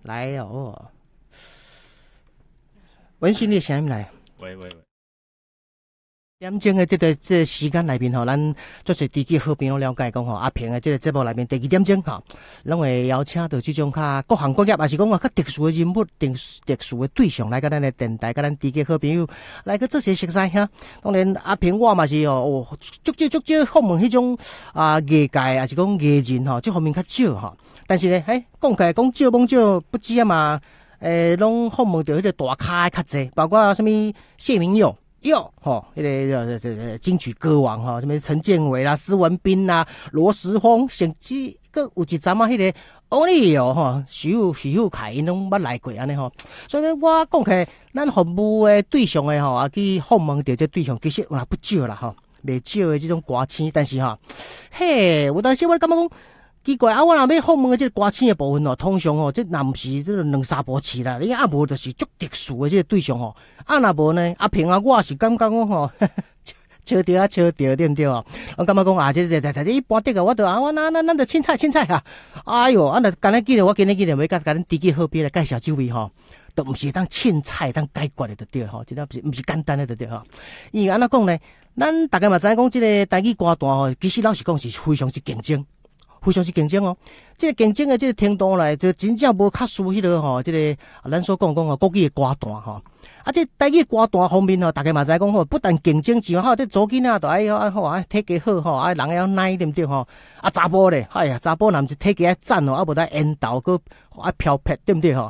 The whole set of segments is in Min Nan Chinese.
來哦，文心，你的聲音來。喂喂喂。點鐘的這個時間內面吼，咱足濟知己好朋友了解講吼，阿平的這個節目內面第二點鐘吼，攏會邀請到這種較各行各業，也是講較特殊的人物、特殊的對象來佮咱的電台、佮咱知己好朋友來去做些熟似哈。當然，阿平我嘛是哦，足少足少訪問彼種啊藝界，也是講藝人吼，這方面較少吼。但是呢，欸，講起來講少講少，不止啊嘛，欸，攏訪問著彼個大咖的較濟，包括啥物謝明佑。喲吼，彼個這金曲歌王吼，啥物陳建偉啦、施文彬啦、羅時豐，甚至閣有一陣仔彼個歐尼哦吼，許富凱𪜶攏捌來過按呢吼。所以我講起來，咱服務的對象的吼，啊去訪問著這對象，其實也不少啦吼，袂少的這種歌星，但是吼，嘿，有當時我感覺講奇怪啊！我若欲訪問的這個歌星的部分哦，通常哦，這若毋是這個兩三部曲啦，你啊無就是足特殊的這個對象吼。啊若無呢，阿平啊，我是感覺講吼，笑著啊笑著，對毋對哦？我感覺講啊，這一般的個，我就啊，我那那咱就凊彩凊彩哈。哎喲，啊若今日記得，我今日記得欲共咱知己好朋友來介紹這位吼，都毋是當凊彩當解決的就對吼，這個毋是簡單的就對吼。因為按怎講呢？咱大家嘛知影講，這個台語歌壇吼，其實老實講是非常之競爭。非常之競爭哦，這個競爭的這個程度來，就真正無較輸彼個吼，這個咱所講講吼，國語的歌壇吼。啊，這台語歌壇方面吼，大家嘛知影講吼，不但競爭之外，吼，這查某囡仔都愛愛好啊，體格好吼，啊，人會曉奶對毋對吼？啊，查埔咧，哎呀，查埔若毋是體格愛讚吼，啊，無得緣投閣愛飄撇對毋對吼？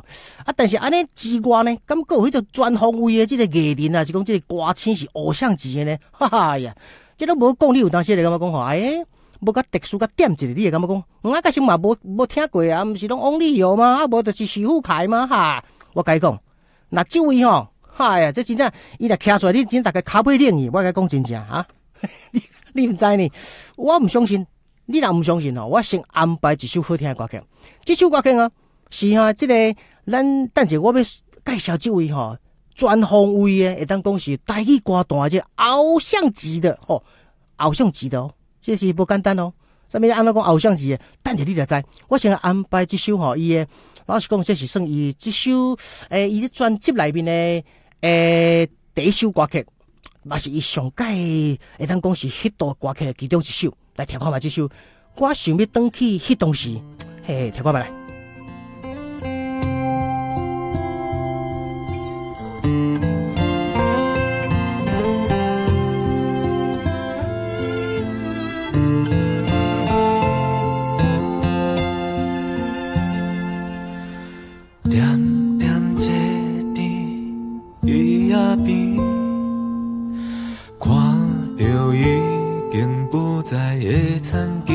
啊，但是按呢之外呢，敢閣有彼個全方位的這個藝人啊，是講這個歌星是偶像級的呢？哈哈呀，這攏無講，你有當時會感覺講吼，哎。無較特殊較點一下，你會感覺講，啊，確實嘛無聽過啊，毋是攏王力宏嗎？啊，無就是許富凱嗎？哈，我共你講，若這位吼，哈呀，這真正伊若徛出來，你真逐家跤尾冷去。我共你講真正啊，你毋知呢？我毋相信，你若毋相信吼，我先安排一首好聽的歌曲。這首歌曲啊，是哈，這個咱等者我欲介紹這位吼，全方位的，會當講是台語歌壇這偶像級的吼，偶像級的哦。這是無簡單哦，啥物按怎講偶像級的？等下你就知。我先來安排這首吼，伊的老實講，這是算伊這首伊咧專輯內面的第一首歌曲，嘛是伊上蓋會當講是彼度歌曲的其中一首。來聽看覓這首，我想欲轉去彼當時，嘿，聽看覓來。點點坐佇椅仔邊，看著已經不在的田墘，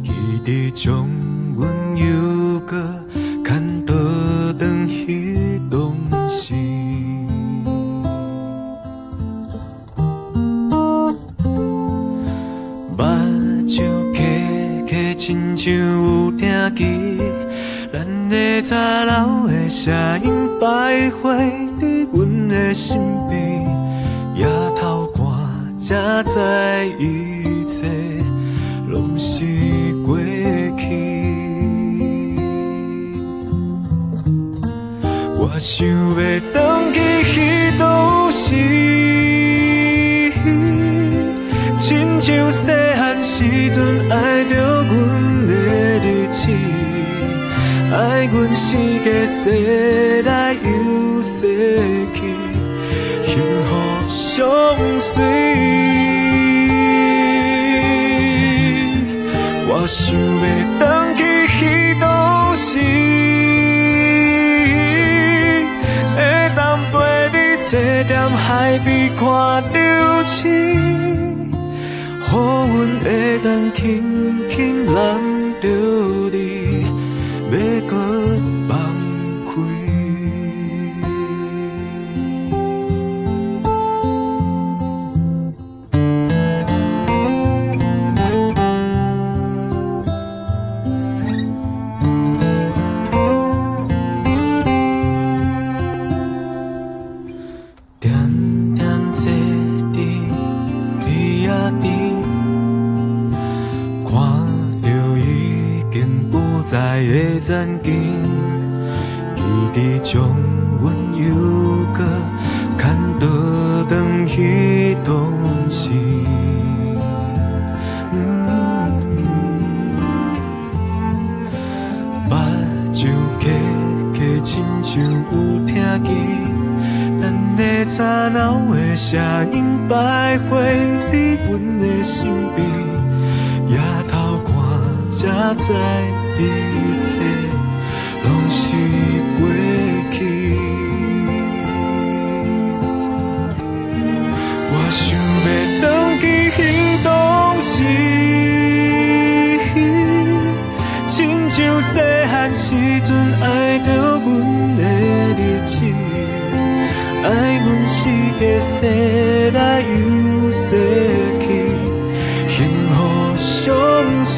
記得將阮又閣牽倒轉彼當時。目睭瞌瞌，親像有聽見咱的早老的聲音徘徊佇阮的身邊，抬頭看才知一切攏是過去。我想欲轉去彼當時，親像細漢時陣愛著阮的日子，愛阮生過世來又世去，幸福相隨。我想欲轉去彼當時，會當陪你坐踮海邊看流星，予阮會當輕輕攬著你，欲閣放開。點點坐佇椅仔邊，看著已經不在的田墘，直將阮又閣牽倒轉彼當時。目睭瞌瞌，親像有聽見咱的吵鬧的聲音徘徊佇阮的身邊，抬頭看才知一切攏是過去。我想欲轉去彼當時，親像細漢時陣愛著阮的日子，愛阮四界踅來又踅去，幸福相隨。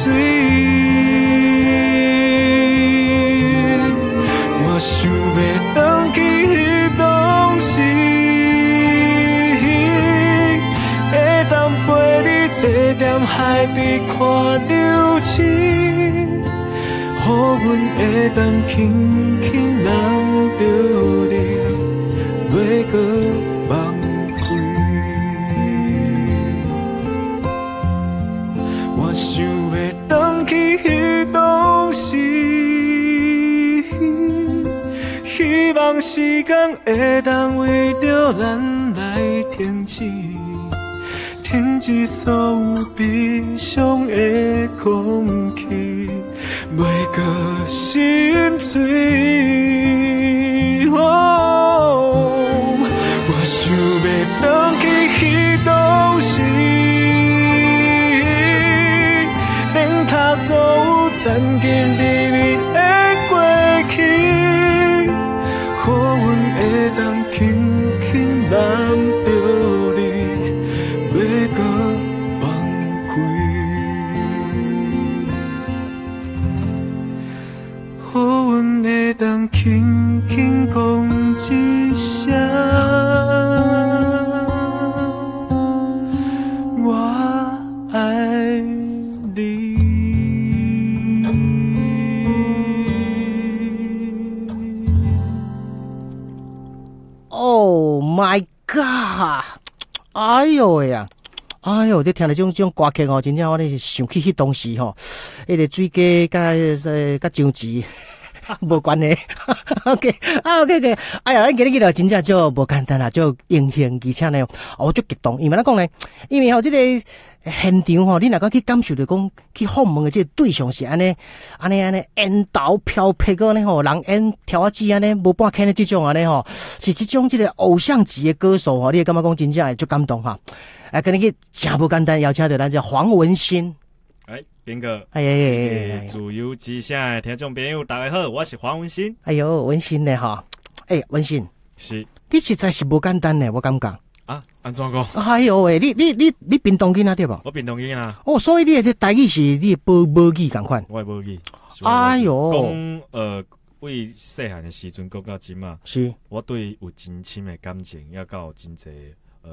我想欲轉去彼當時，會當陪你坐踮海邊看流星，予阮會當輕輕攬著你，袂閣放開。我想欲轉去彼當時，希望時間會當為著咱來停止，停止所有悲傷的空氣，袂閣心碎。哦，我想欲轉去彼當時，頂塔所有殘忍甜蜜的過去，予阮會當輕輕攬著你，袂閣放開。予阮會當輕輕講一聲，我愛你。 Oh my God！哎喲喂啊！哎喲，你聽著這種歌曲吼，真正我咧是想起彼當時吼，彼個水果佮章魚無關係。OK 啊 OK OK，哎呀，咱今日去真正足無簡單啦，足榮幸，而且呢，我足激動，因為按怎講呢？因為吼，這個現場吼，你若講去感受著講去訪問的這個對象是按呢，按呢按呢煙頭飄飄閣按呢吼，人演柱仔子按呢無半牽的這種按呢吼，是這種這個偶像級的歌手吼，你會感覺講真正會足感動哈。哎，今日去誠無簡單，邀請著咱這黃文新。哎，斌哥，哎哎哎，自由之聲的聽眾朋友，大家好，我是黃文新。哎喲，文新呢吼，哎，文新，是，你實在是無簡單呢，我感覺。啊，按怎講？哎喲喂，你屏東囡仔對無？我屏東囡仔。哦，所以你的台語是你的母語仝款。我的母語。哎喲，講為細漢的時陣，講到這馬，是，我對有真深的感情，也閣有真濟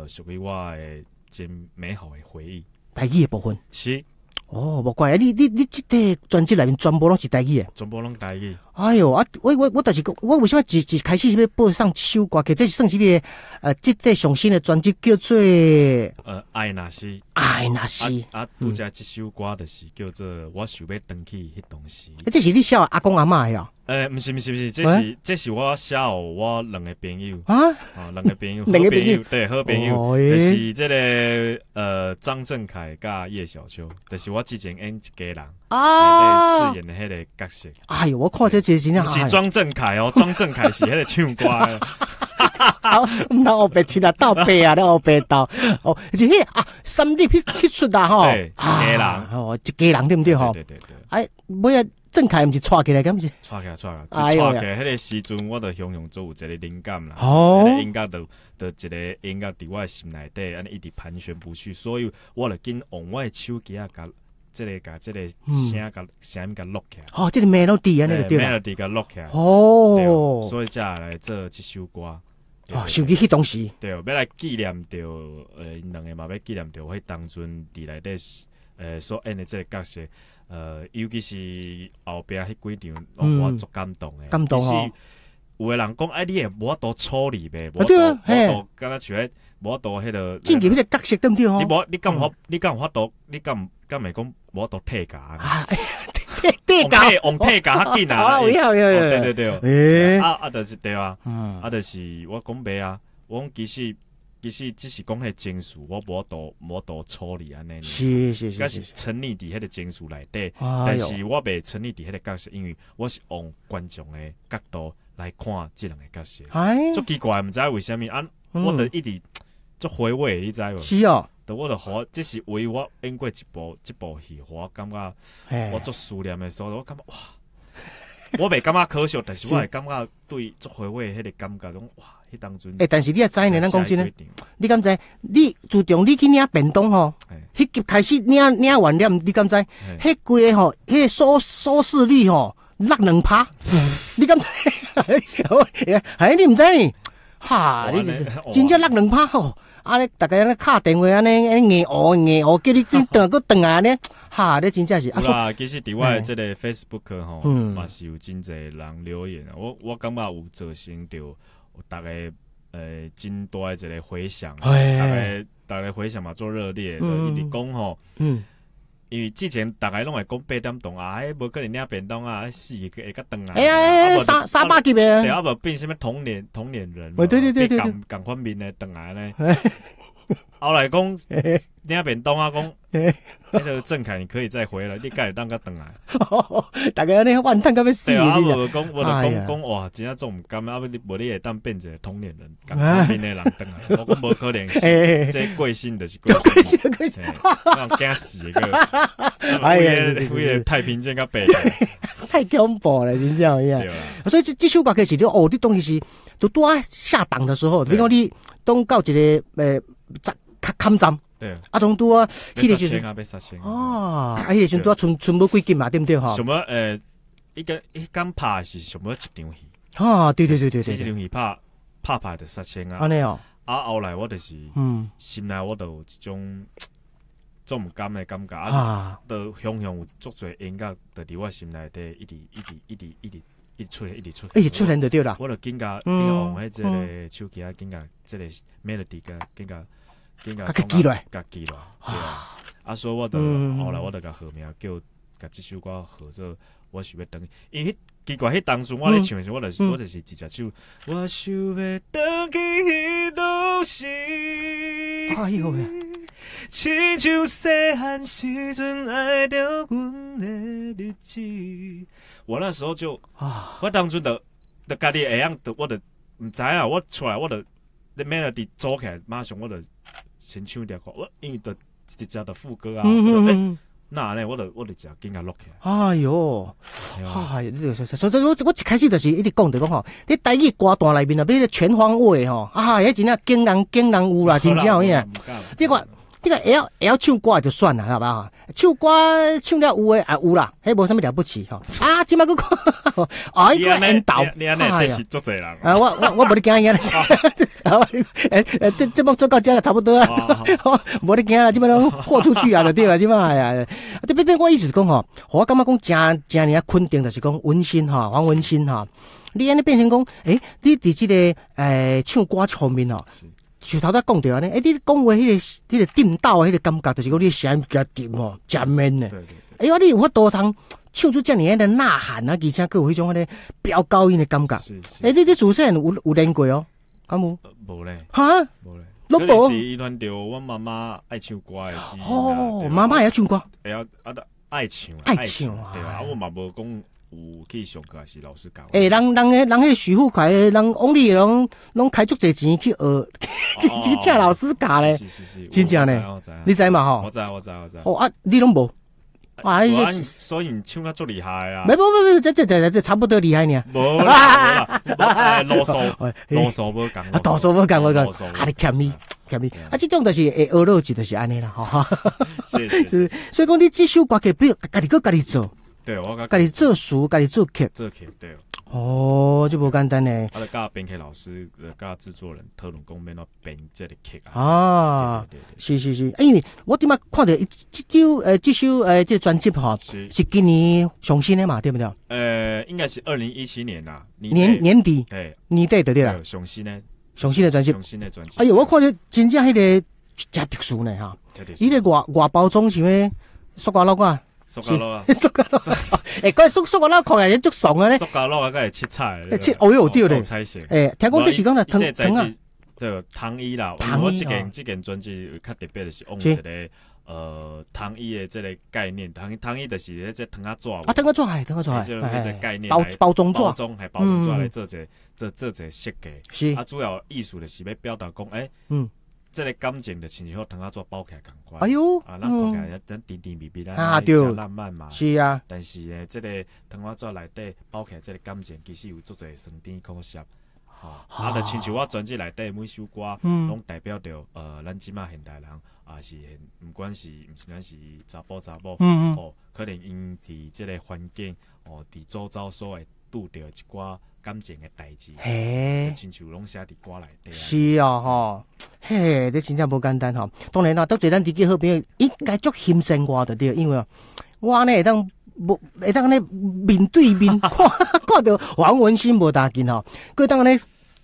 屬於我的真美好的回憶。台語的部分。是。哦，無怪啊！你這個專輯內面全部攏是台語的，全部攏台語。哎喲啊！我就是講，我為啥物一開始欲播送這首歌曲？這是算是你的這個上新的專輯叫做愛若是愛若是啊，拄才這首歌就是叫做我想欲轉去彼當時。這是你寫予阿公阿嬤的哦？毋是毋是毋是，這是我寫予我兩個朋友啊，兩個朋友，兩個朋友，對，好朋友，就是這個張振凱佮葉小秋，就是我之前演一家人啊，飾演的彼個角色。哎喲，我看這這真正毋是莊振凱哦，莊振凱是彼個唱歌的。毋通烏白痴啦，鬥白啊，咧烏白鬥。哦，是彼啊，三立彼出啦吼，一家人，哦，一家人對毋對吼？對對對。哎，尾仔振凱毋是帶起來，敢毋是？帶起來，帶起來，帶起來。彼個時陣，我就形容做有一個靈感啦。哦。彼個音樂就一個音樂佇我的心內底，按呢一直盤旋不去，所以我就緊用我的手機仔共這個共這個聲共聲音共錄起來。哦，這個 melody 按呢就對啦。 melody 共錄起來。哦。所以才來做這首歌。哦，想起彼當時。對，欲來紀念著，𪜶兩个嘛欲紀念著，彼當陣佇內底，所演的這個角色，尤其是後壁彼幾場，予我足感動的。感動哦。有的人講，哎，你會無法度處理袂？無對啊，無法度，敢若像彼無法度彼個進入彼個角色對毋對吼？你無，你敢有法？你敢有法度？你敢會講無法度退價？啊，退價，往退價較緊啊！有有有，對對對，欸，啊啊，就是對啊，啊，就是我講袂啊，我講其實只是講彼情緒，我無法度處理按呢。我是沉溺佇彼個情緒內底，但是我袂沉溺佇彼個角色，因為我是往觀眾的角度來看這兩個角色。足奇怪，毋知為啥物啊？我就一直足回味，你知無？是哦。就我就予，這是唯一我演過一部這部戲，予我感覺我足思念的所在，我感覺哇，我袂感覺可惜，但是我會感覺對足回味彼個感覺，講哇，彼當陣。欸，但是你也知呢？咱講真的，你敢知？你自從你去領便當吼，彼集開始領完了，你敢知？彼規个吼，彼個收視率吼落2%，你敢知？哎，你毋知呢？哈，你就是真正落2%吼！啊！咧，逐家按呢敲電話按呢，按呢硬學硬學，叫你轉轉閣轉來按呢，哈！你真正是。有啦，其實佇我的這個 Facebook 吼，嘛是有真濟人留言啊。我感覺有造成著逐家真大的一個迴響，逐家迴響嘛足熱烈，就一直講吼。因為之前逐家攏會講八點檔啊，彼無可能領便當啊，死會較轉來。哎呀，三百集的。對啊，無變啥物童臉人。對對對對。仝款面的轉來呢。後來講領便當啊，講彼個鄭凱，你可以再回來，你敢會當閣轉來？逐家按呢怨嘆到欲死。對啊，無講，無就講講哇，真正足毋甘啊！無你會當變一個童臉人，仝款面的人轉來。我講無可能，這個性就是個性，個性，驚死個。哎呀，規个太平間較白，太恐怖了，真正有影。所以這首歌其實哦，你當時是都拄仔下檔的時候，比如講你當到一個較坎站，啊，當拄仔彼個時陣，哦，啊，彼個時陣拄仔賰無幾集嘛，對毋對吼？想欲伊個伊剛拍是想欲一場戲，啊，對對對對對，一場戲拍拍就殺青啊，按呢哦，啊，後來我就是，心內我就有一種足毋甘的感覺，啊，就雄雄有足濟音樂，就佇我心內底一直一直一直一直一直出現，一直出現，一直出現就對啦。我就緊共緊共用彼這個手機啊，緊共這個 melody 共緊共緊共記落來，共記落來。啊，所以我就後來我就共號名叫，共這首歌號做我想欲轉去，因為彼奇怪，彼當陣我咧唱的時，我就是一隻手，我想欲轉去彼都市。哎呦喂！親像細漢時陣愛著阮的日子。我那時候就，我當陣就家己會曉，我就毋知影，我出來我就，咧 melody 組起來，馬上我就先唱條歌，我因為就直接就副歌啊，欸，那按呢，我就直接緊共錄起來。哎喲，哎，所以，我一開始就是一直講著講吼，你台語歌壇內面啊，欲彼個全方位吼，啊，彼真正驚人驚人有啦，真正有影。你看，你看會曉唱歌就算啦，係嘛？唱歌唱了有的也有啦，彼無啥物了不起吼。啊，這擺閣講，啊，伊閣緣投，你按呢是足濟人。啊，我無咧驚伊啊。欸，這節目做到這就差不多啊，無咧驚啦，這擺攏豁出去啊，就對啊，這擺呀。這邊我意思是講吼，我感覺講誠誠爾肯定，就是講溫馨吼，黃文馨吼，你按呢變成講，欸，你佇這個唱歌這方面吼。像頭拄講著按呢，欸，你講話彼個顛倒的彼個感覺，就是講你聲音較沉吼，誠 man 的。欸，啊，你有法度通唱出遮爾仔的吶喊啊，而且閣有彼種彼个飆高音的感覺。欸，你自細漢有練過哦？敢有？無咧。哈？無咧。攏無。是遺傳著阮媽媽愛唱歌的基因。哦，媽媽會曉唱歌。會曉啊，愛唱。愛唱啊。對啊，我嘛無講有去上課，還是老師教。欸，人彼個許富凱，人王力宏攏開足濟錢去學，去請老師教咧。是是是，真正呢？你知嘛吼？我知我知我知。哦啊，你攏無？啊，所以你唱甲足厲害啊！沒沒沒，這差不多厲害爾。無啦，路數路數無仝，啊，路數無仝無仝，啊，你欠你欠你，啊，這種就是會學落去，就是按呢啦，吼。是，所以講你這首歌曲，比如家己閣家己做。對，我家己做詞，家己做曲。做曲對。哦，哦，这无简单呢。啊，就佮编曲老师、佮制作人讨论讲，欲按怎编这个曲啊。啊，是是是，因为我顶摆看著这张这首这个专辑吼，是今年上新的嘛，对不对？应该是2017年啦，年年底，对，年底对对啦。上新的，上新的专辑，上新的专辑。哎呦，我看著真正彼个真特殊呢哈，伊个外外包装是咩塑胶粒啊？塑胶粒啊，塑胶粒，欸，嗰塑胶粒看起来足爽的咧。塑胶粒啊，阁会七彩。七，哦哟，对咧。欸，听讲这是讲啦，糖糖啊，对，糖衣啦。我这件专辑较特别的是用一个糖衣的这个概念，糖衣就是彼这糖仔纸。啊，糖仔纸系糖仔纸，这个概念包包装纸，包装系包装纸来做这做做这设计。是。啊，主要意思就是欲表达讲，欸，这个感情就亲像糖仔纸包起来仝款。哎哟，啊，咱看起来咱甜甜蜜蜜，咱真浪漫嘛。是啊。但是呢，这个糖仔纸内底包起来这个感情，其实有足济酸甜苦涩。吼，啊，就亲像我专辑内底每首歌，拢代表著咱这马现代人，也是毋管是毋是咱是查埔查某，吼，可能𪜶伫这个环境，哦，伫周遭所会拄著一寡感情的代志，嘿，亲像拢写伫歌内底。是啊，吼。嘿，这真正无简单吼。当然啦，多谢咱知己好朋友，应该足欣赏我就对，因为我按呢会当无会当按呢面对面看看著黄文兴无大近吼，阁当按呢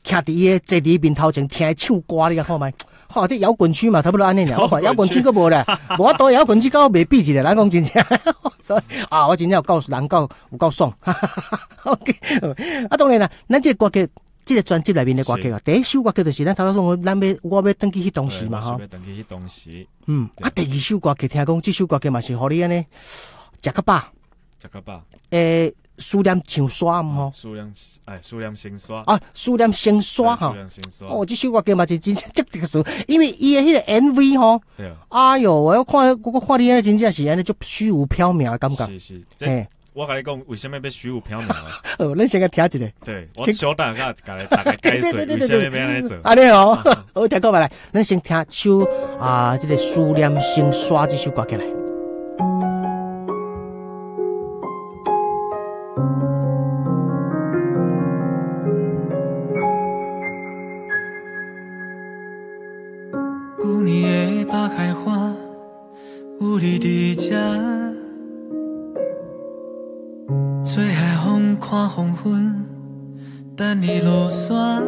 徛伫伊的坐伫伊面头前听伊唱歌，你共看觅？吼，这摇滚区嘛，差不多按呢尔。我看摇滚区阁无咧，无法度摇滚区佮我袂比一下，咱讲真正。所以啊，我真正有够人够有够爽。OK，啊，当然啦，咱这个歌曲。这个专辑内面的歌曲啊，第一首歌曲就是咱头拄讲，咱欲我欲转去彼当时嘛吼。欲转去彼当时。嗯，啊，第二首歌曲听讲，这首歌曲嘛是予你按呢食较饱。食较饱。欸，思念像沙毋吼？思念，哎，思念成沙。啊，思念成沙吼。思念成沙。哦，这首歌曲嘛是真正足特殊，因为伊的彼个 MV 吼。对。哎哟，我看我看你按呢真正是按呢足虚无缥缈的感觉。是是。嘿。我共你讲，为啥物欲虚无缥缈？哦，咱先共听一下。对，我小等下共你大概解释为啥物欲按呢做。按呢哦，好，听讲欲来，咱先听首啊，这个思念成沙这首歌起来。旧年的北海岸，有你伫这。吹海风，看黄昏，等你落山。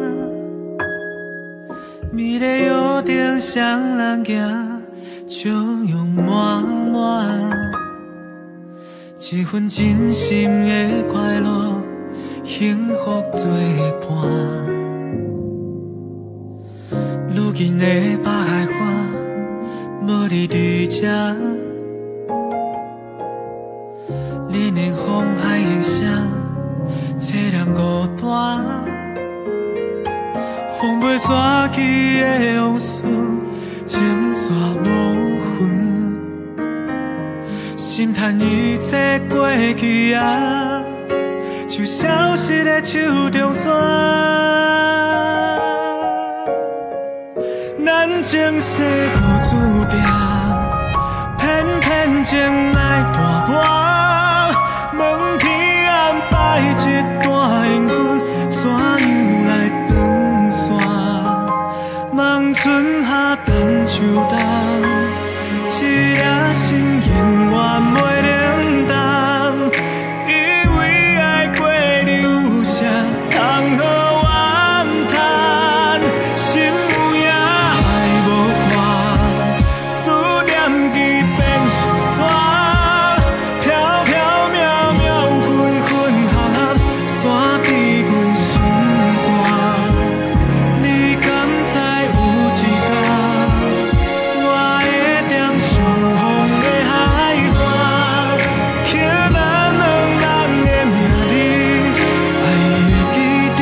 美丽约定双人行，笑容满满。一份真心的快乐，幸福作伴。如今的北海岸，无你伫这。连连风海涌声，凄凉孤单。风袂散去的往事，情线无痕。心叹一切过去啊，像消失的手中线。咱前世无注定，偏偏情来大半。问天安排这段缘分，怎样来断线？望春夏冬秋冬，这粒心永远袂冷淡。以为爱过你有啥通好怨叹？心有影爱无看，思念已变成沙。飘飘渺渺，分分合合，散伫阮心肝。你敢知有一天，我会踮上风的海岸，刻咱两人的名字，爱会记得，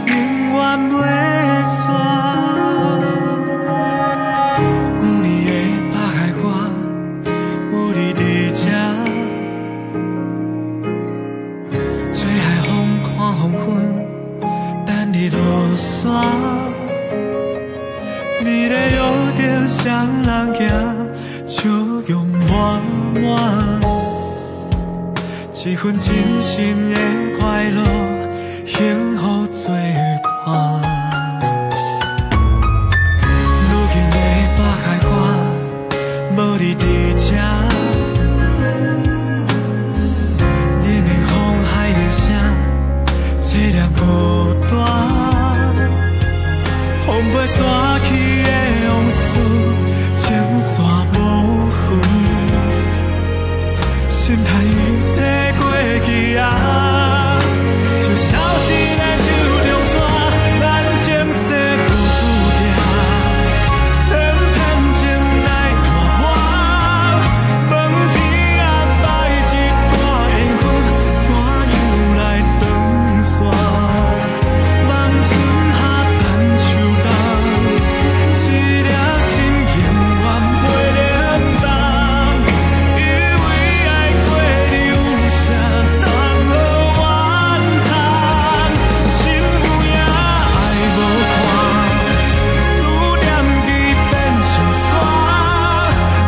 永远袂散。旧年的北海岸，有你伫这。吹海风，看黄昏，等你落山。美丽约定双人行，笑容满满。一份真心的快乐，念孤單，風飛散去的往事，情線無痕，心嘆一切過去啊，就消失在手中沙，咱前世無注定，偏偏情來大滿，問天安排一段緣分，怎樣來斷線？望春夏等秋冬，一粒心永遠袂冷凍。以為愛過你有啥通好怨嘆？心有影愛無看，思念已變成沙，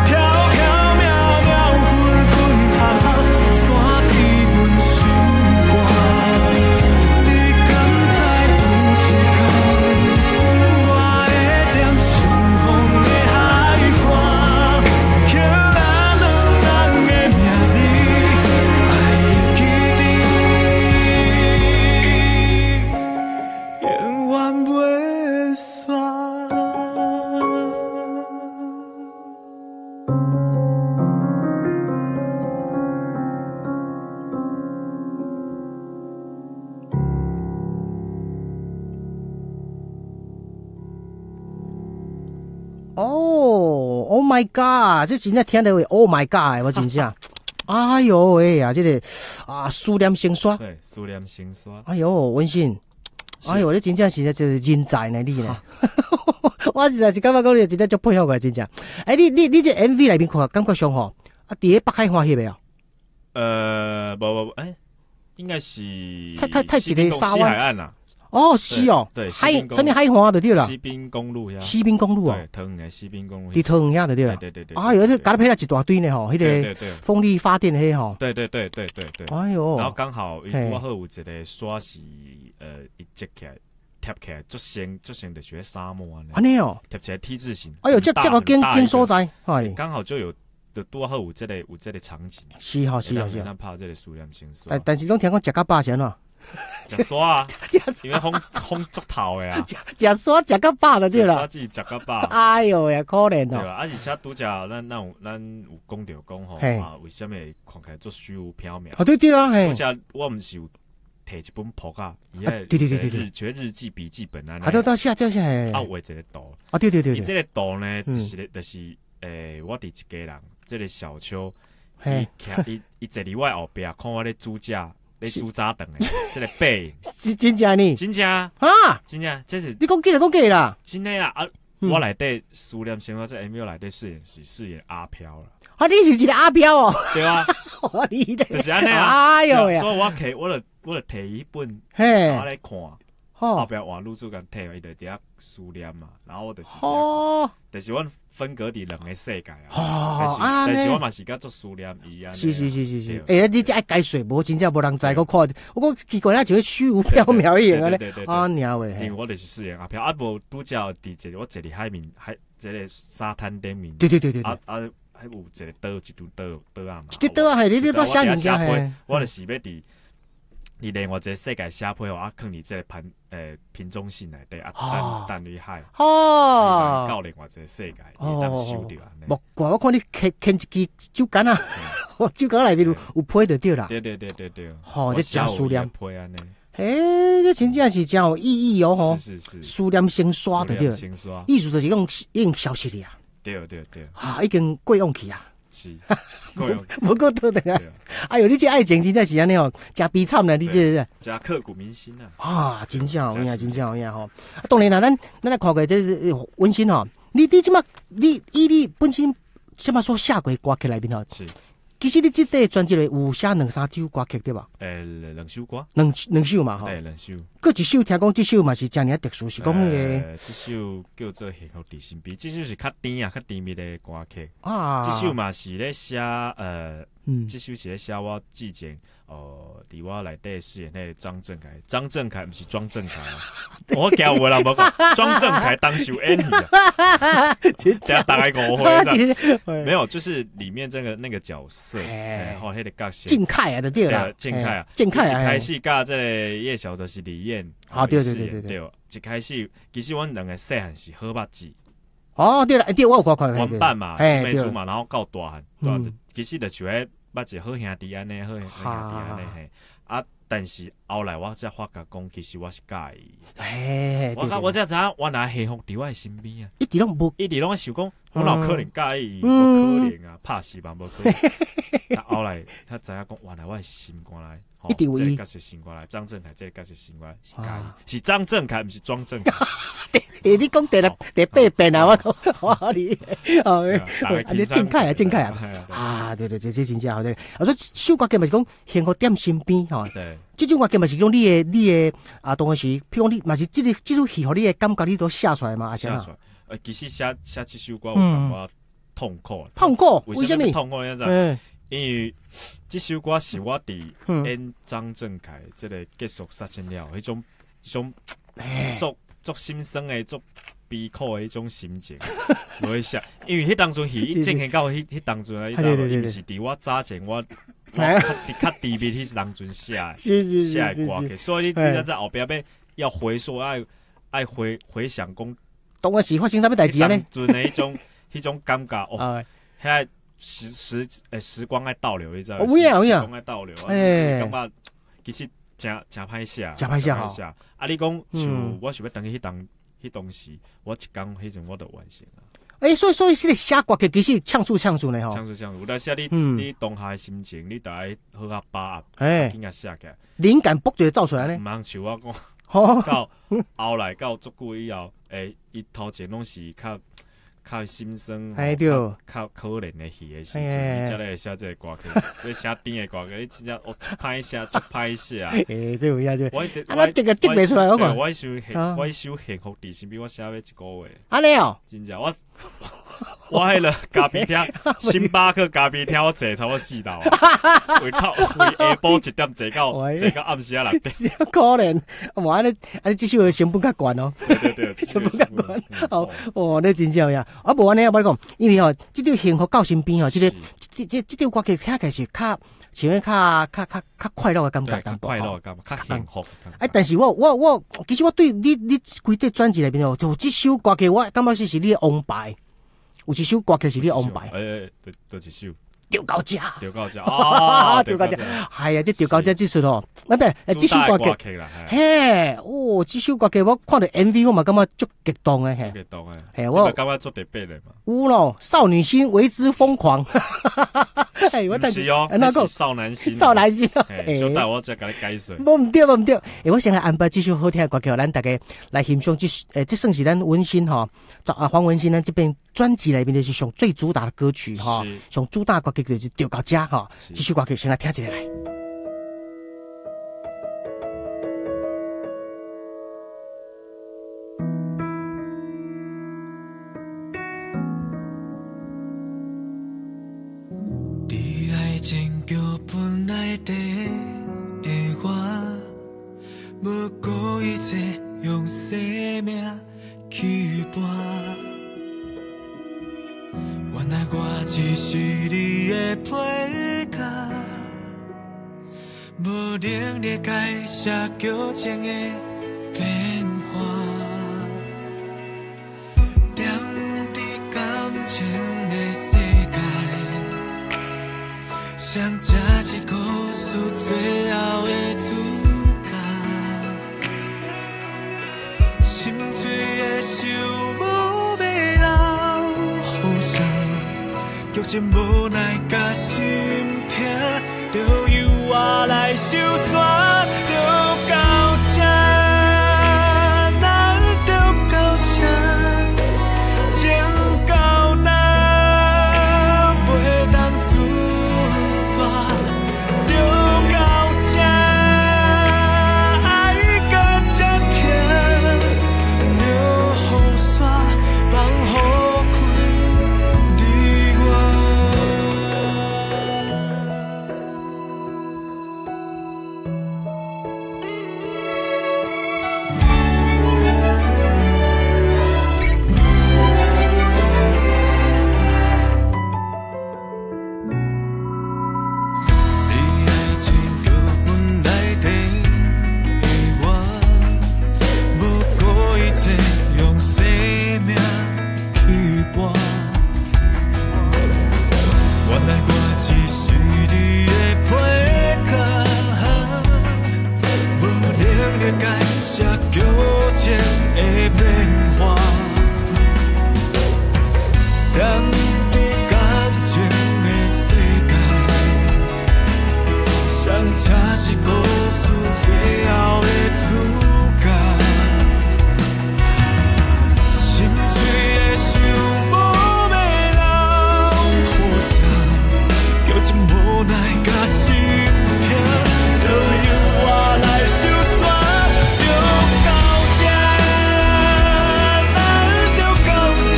飄飄渺渺，分分合合，散佇阮心肝。你敢知有一天，我會踮相逢的海岸，刻咱兩人的名字，愛會記得，永遠袂散。哦，Oh my God！這真正聽著會 Oh my God 的，我真正。哎喲喂啊，這個啊，思念成沙。對，思念成沙。哎喲，文心，哎喲，你真正是這個人才呢，你呢？我實在是感覺講你真正足佩服的，真正。欸，你這 MV 內面看，感覺上吼，啊，佇咧北海岸翕的哦。無，欸，應該是太一個沙灣西海岸啦。哦，是哦，對，海啥物海岸就對啦。西濱公路遐。西濱公路哦，對，桃園的西濱公路。佇桃園遐就對啦。對對對。哎喲，這搞得拍了一大堆呢吼，彼個風力發電彼吼。對對對對對對。哎喲。然後剛好伊拄好有一個沙是伊折起來貼起來，足像足像就是沙漠按呢。按呢哦。貼起來 T 字形。哎喲，這這個景景所在，係。剛好就有，就拄好有這個有這個場景。是吼是吼是。咱拍這個思念成沙。但是攏聽講食較飽是按怎？食沙啊，因為風風足透的啊。食沙食較飽就對啦。沙子食較飽。哎喲呀，可憐哦。對啊，而且拄才咱有講著講吼，啊，為啥物看起來足虛無縹緲？啊對對啊，嘿。拄才我毋是有提一本簿仔，伊個對對對對日日記筆記本啊。啊對對寫這寫。啊畫一個圖。啊對對對。伊這個圖呢，就是我佇一家人，這個小邱，伊徛伊坐佇我後壁，看我咧煮食。咧煮早頓的，這個背影是真正呢？真正啊，真正，這是你講假講假啦？真的啦！啊，我內底思念成沙這 MV 內底飾演是飾演阿飄啦。啊，你是一個阿飄哦？對啊，我你就是按呢啊！哎喲呀！所以我摕我就摕彼本，我咧看，後壁換女主角摕，伊就佇遐思念嘛，然後我就是，就是阮分隔佇兩個世界啊。但是我嘛是較做思念伊啊。是是是是是，欸，你這愛解說無？真正無人知，我看，我講奇怪，咱像虛無縹緲一樣按呢。啊，娘喂！因為我就是飾演阿飄，啊無拄才佇一個我坐佇海面海這個沙灘頂面。對對對對。啊啊，彼有一個島，一張島島仔嘛。一個島仔嘿，你都寫物件嘿。我就是欲佇。佇另外一個世界寫批，啊，囥佇這個盤瓶中信內底啊，等佇海，到另外一個世界，會當收著按呢。莫怪我看你牽牽一支酒矸啊，酒矸內面有批就對啦。對對對對對。吼，這真思念。批按呢。欸，這真正是真有意義哦吼。是是是。思念成沙就對。成沙。意思就是講已經消失了啊。對對對。啊，已經過往去啊。是，無閣倒轉來。哎喲，你這愛情真正是按呢哦，真悲慘咧！你這個真刻骨銘心啊！啊，真正有影，真正有影吼。啊，當然啦，咱來看過這是溫馨吼。你這馬，你以你本身這馬所寫過歌曲內面吼，是。其實你這塊專輯內有寫兩三首歌曲對吧？兩首歌。兩首嘛吼。對，兩首。閣一首聽講，這首嘛是誠爾特殊，是講彼個。這首叫做《幸福佇身邊》，這首是較甜啊、較甜蜜的歌曲。啊。這首嘛是咧寫這首是咧寫我之前，佇我內底飾演彼個張振凱，張振凱毋是莊振凱啊，我驚有的人無講，莊振凱當時有演戲啊，這大家誤會，沒有，就是裡面這個那個角色，吼，彼個角色，靖凱啊，就對啦，靖凱啊，靖凱啊，一開始佮這個葉小就是李艷，啊，對對對對對，一開始其實阮兩個細漢是好拍子。哦，對啦，對，我有看看，玩伴嘛，青梅竹馬，然後到大漢，其實就像彼捌一個好兄弟按呢，好兄弟按呢嘿。啊，但是後來我才發覺講，其實我是佮意。嘿，我才知影原來幸福佇我的身邊啊！一直攏無，一直攏想講，我哪有可能佮意？無可能啊，拍死嘛無可能。但後來才知影講，原來我的心肝內一直有伊。這個角色心肝內，張振凱這個角色心肝內是佮意，是張振凱，毋是莊振凱。欸，你講第八遍啊！我講，我你哦，你正凱啊，正凱啊，啊，對對，這真正好對。啊，所以首歌曲嘛是講幸福踮身邊吼。對。這種歌曲嘛是講你的啊，當時，譬如講你嘛是這個這首戲，予你的感覺，你都寫出來嘛？還是寫出來。其實寫這首歌有感覺痛苦。痛苦？為什麼？痛苦？你知？因為這首歌是我佇演張振凱這個結束殺青了，彼種足足心酸的、足悲苦的彼種心情，落去寫。因為彼當陣戲伊進行到彼當陣啊，伊毋是佇我早前我較低迷彼當陣寫的，寫的歌曲，所以你在後壁欲要回溯，愛回想講，當時發生啥物代誌呢？當陣的彼種感覺哦，遐時光愛倒流，你知？有影有影，時光愛倒流，感覺其實誠歹寫，誠歹寫吼。啊，你講像我想欲轉去彼當時，我一工彼陣我就完成啊。欸，所以這個寫歌曲其實唱出唱出呢吼。唱出唱出，有當時你當下的心情，你著愛好好把握，緊共寫起來。靈感卜就走出來呢。毋通像我講，到後來到足久以後，伊頭前攏是較心酸，較可憐的戲的時陣，你才來寫這個歌曲，你寫甜的歌曲，你真正哦歹寫，足歹寫。欸，這有影這，啊，這個這袂出來，我看。我首幸福佇身邊，我寫欲一個月。按呢哦，真正我彼个咖啡廳，星巴克咖啡廳，我坐差不多四道，為下晡一點坐到暗時仔6點。可憐，無按呢，按呢這首的成本較懸哦。對對對，成本較懸。哦哦，你真正有影。啊，無按呢，我講，因為吼，這張幸福到身邊吼，這個這張歌曲聽起來是較像較快樂的感覺，較快樂的感覺，較幸福。哎，但是我其實我對你規塊專輯內面哦，就這首歌曲，我感覺是你的王牌。有一首歌曲是你的王牌。欸，就一首。著到這，著到這，啊，著到這，係啊，這著到這這首吼，唔係，這首歌曲，嘿，哦，這首歌曲我看著 MV 我嘛感覺足激動的，嘿，激動的，嘿，我感覺足特別的嘛。有咯，少女心為之瘋狂，嘿，我是哦，那個少男心，少男心，小弟我再共你解釋。無毋對，無毋對，欸，我先來安排這首好聽的歌曲，咱大家來欣賞這，這算是咱文心吼，啊黃文心咱這邊專輯內面就是上最主打的歌曲吼，上主打歌曲就是著到這吼，這首歌曲先來聽一下來。伫愛情劇本內底的我，無顧一切用生命去搏。原來我只是你的配角，無能力改寫剧情的變化。踮佇感情的世界，誰才是故事最後的主角？心碎的想无欲留予谁？剧情无奈甲心痛，就由我来收煞。就到这，咱就到这，情到那袂当准煞。就到这，爱到这疼，就予煞放予开你我。着解啥叫情的变化。踮伫感情的世界，谁才是故事最后的主角？心碎的想无欲留予谁，叫真无奈甲心痛，就由我来收煞。就到这，咱就到这，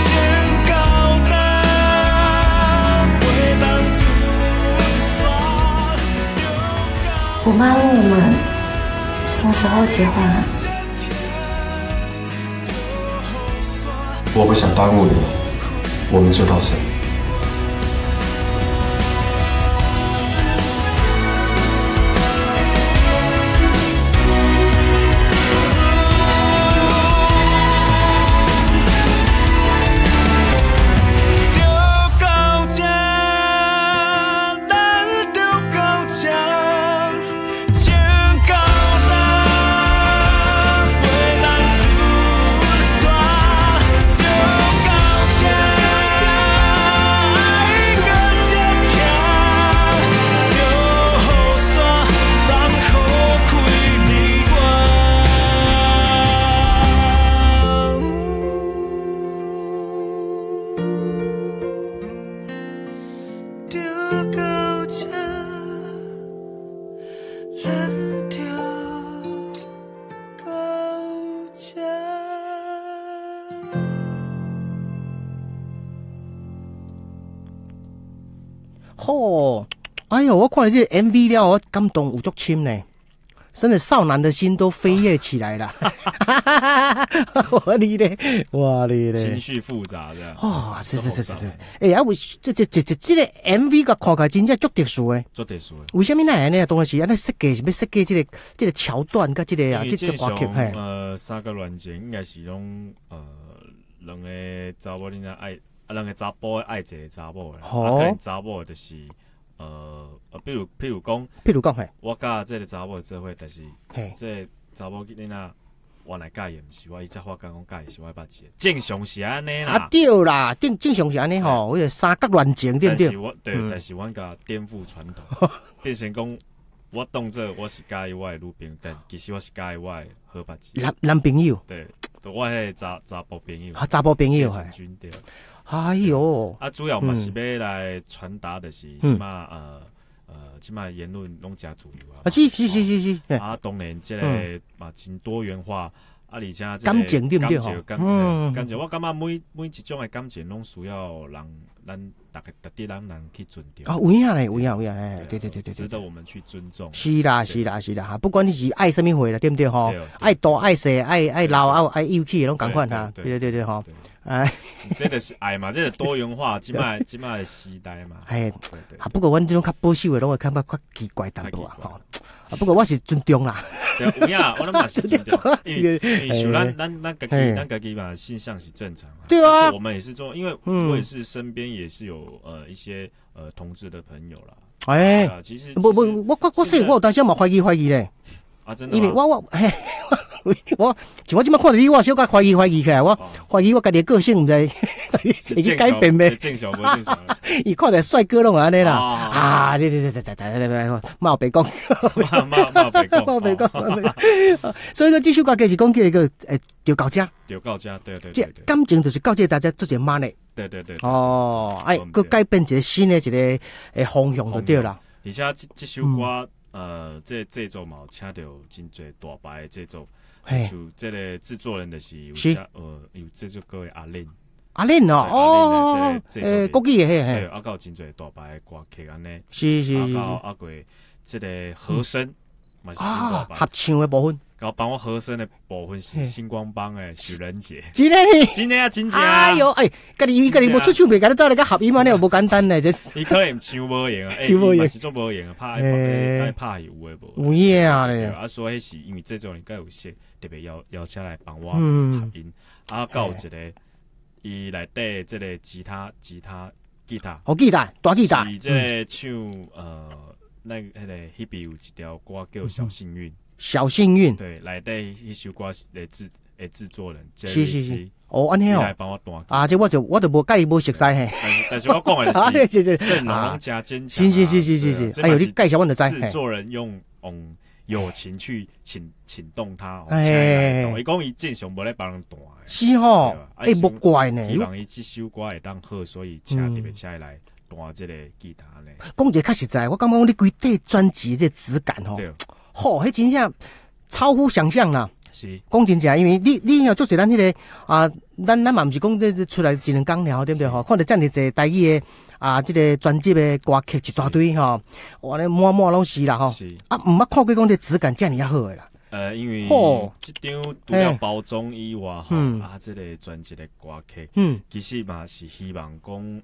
情到今，陪伴出线。我妈问我们什么时候结婚啊？我不想耽误你，我们就到这里。就到这，咱就到这，情到今，陪咱出线。就到这，爱阁这疼，就予山放予开你我。就到这，咱就到这。吼，哎哟，我看了这个 MV 了，我感动有足深呢，真的少男的心都飞跃起来了。我你咧，我你咧，情绪复杂的。哦，是是是是是，欸，啊，为这个 MV 共看起来真正足特殊的。足特殊的。为啥物哪会按呢？当然是按呢设计是欲设计这个桥段佮这个啊，因为这个歌曲嘿。三角恋情应该是拢两个查某囡仔爱，啊，两个查埔爱一个查某的，啊，可能查某就是譬如讲，譬如讲嘿，我佮这个查某做伙，但是这个查某囡仔原来佮意的毋是我，伊才发觉讲佮意是我捌一个，正常是按呢啦。啊对啦，正常是按呢吼，彼个三角恋情对毋对？但是我对，但是阮共颠覆传统，变成讲我当做我是佮意我的女朋友，但其实我是佮意我的好捌子。男朋友。对，我彼个查埔朋友。啊，查埔朋友。谢成军对。哎哟。啊，主要嘛是欲来传达的是这马这马言论拢诚自由啊。啊，是是是是是。啊，当然这个嘛真多元化，啊，而且这个感情对毋对？感情，我感觉每一种的感情拢需要人，咱逐个值得咱人去尊重。啊，有影咧，有影有影咧，对对对对，值得我们去尊重。是啦是啦是啦哈，不管你是爱啥物货啦，对毋对吼？爱大爱细爱老爱幼齿拢仝款哈，对对对对吼。哎，这就是爱嘛，这是多元化，这马这马的时代嘛。哎，啊，不过阮这种较保守的，拢会感觉较奇怪淡薄啊，吼。啊，不过我是尊重啦。对，有影，我拢嘛是尊重，因为像咱家己嘛，性向是正常。对啊。我们也是做，因为我也是身边也是有一些同志的朋友啦。哎，其实不不，我说我有当时嘛怀疑怀疑咧。啊，真的。因为我嘿。我像我这摆看著你，我小可怀疑怀疑起来，我怀疑我家己的个性毋知会去改变袂？正常无正常。伊看著帅哥拢会按呢啦，啊，对对对对对对对，莫白讲，莫白讲，莫白讲。所以说这首歌其实讲起个就到这，就到这，对对。这感情就是到这大家做一个慢的。对对对。哦，哎，阁改变一个新的一个方向就对啦。而且这首歌，这制作嘛有请著真济大牌的制作。像这个制作人就是有有制作歌的阿玲，阿玲哦，哦，国语的嘿嘿，啊，阁有真济大牌的歌曲按呢，是是是，啊，阁这个和声嘛是真大牌，合唱的部分，佮帮我和声的部分是星光帮的许仁杰，真的，真的啊，真正，哎哟，哎，家己家己无出唱片，共你走来佮合音按呢，无简单呢，这，伊可能唱无闲啊，唱无闲是做无闲啊，拍拍有的无，有影咧，啊，所以是因为制作人佮有说特别邀请来帮我合音，啊，阁有一个伊内底这个吉他，哦，吉他，大吉他，是这个唱咱彼个彼边有一条歌叫《小幸运》。小幸运。对，内底彼首歌是的制作人。是是是。哦，按呢哦。来帮我弹。啊，这我就无佮伊无熟似嘿。但是我讲的是，阵容拢诚坚强。是是是是是是。哎哟，你介绍阮就知。制作人用友情去请动他，哎，伊讲伊正常无咧帮人弹。是吼，欸，无怪呢。希望伊这首歌会当好，所以请特别请伊来弹这个吉他呢。讲一个较实在，我感觉讲你规块专辑这质感吼，吼，彼真正超乎想象啦。是。讲真正，因为你哦，足济咱彼个啊，咱嘛毋是讲这出来一两工尔，对毋对吼？看著遮尔济台语的啊，这个专辑的歌曲一大堆吼，哇，咧满满拢是啦吼。啊，毋捌看过讲这质感遮尔仔好的啦。因为这张除了包装以外，吼，啊，这个专辑的歌曲，其实嘛是希望讲，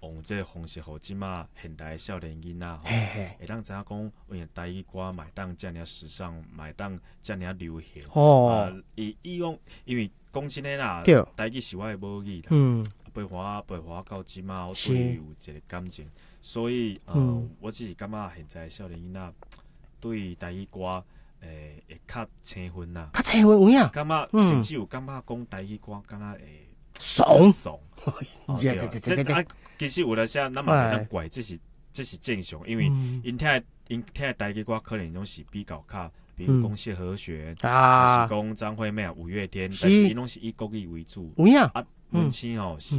用这个方式，予这马现代少年囡仔，吼，会当知影讲，因为台语歌嘛会当遮尔时尚，嘛会当遮尔流行。哦。伊以往因为讲真的啦，台语是我的母语啦。陪伴我到这马，我对伊有一个感情，所以我只是感觉现在少年囡仔对台语歌会较青分啦。较青分有影？感觉甚至有感觉讲台语歌，敢若会俗俗。这啊，其实有的时咱嘛袂当怪，这是正常，因为𪜶听的台语歌可能拢是比较较，比如讲谢和弦啊，是讲张惠妹啊、五月天，但是𪜶拢是以国语为主。有影啊，阮青吼是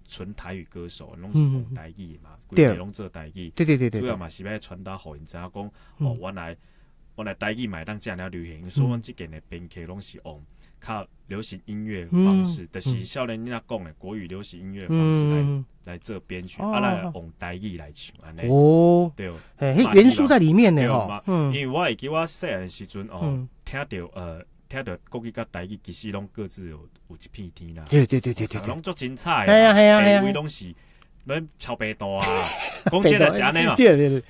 纯台语歌手，拢是讲台语嘛，规个拢做台语。主要嘛是欲传达予𪜶知影讲，哦，原来台语嘛会当遮尔流行，所以阮这件的编曲拢是用较流行音乐方式，就是少年囡仔讲的国语流行音乐方式来做编曲，啊来用台语来唱按呢。哦，对，嘿，彼元素在里面呢吼。因为我会记我细汉时阵哦，听著国语佮台语其实拢各自有一片天啦。拢足精彩。系啊系啊系啊。位拢是免超白道啊，讲真的是按呢嘛。